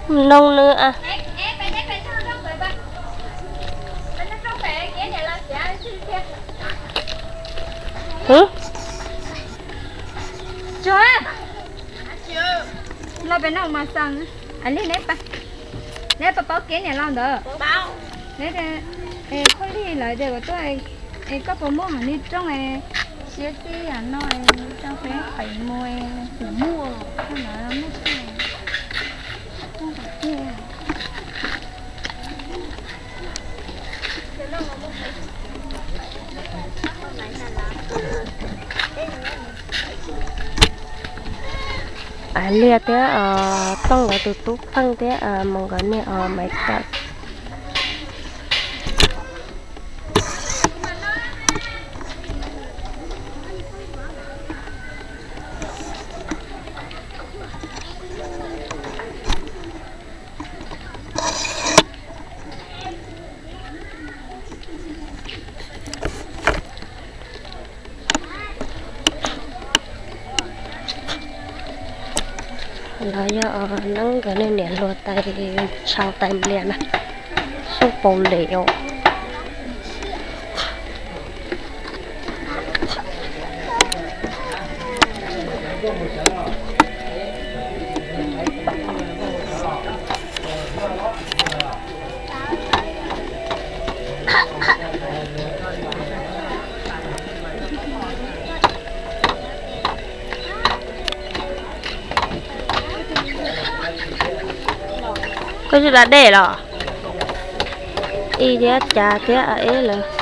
Noo nws a. Los pem no mas xav, a li neb, neb puas paub kev niam laus ntawd? Neb, Phaj Lig lawv tias kom tuaj, es koj puas muaj hom niag rooj siab txij no rau peb pem mus, muaj, muaj. Liaj thiab Tooj nkawd tus tub Pheej thiab mus nkawd niag Maiv Tawm. Los yog neeb nkawd niam hluas tais, tshau tais nplias na, xyoob paus lem os. Koj tsis da dej los? Ib thiab Cas thiab Eb lawv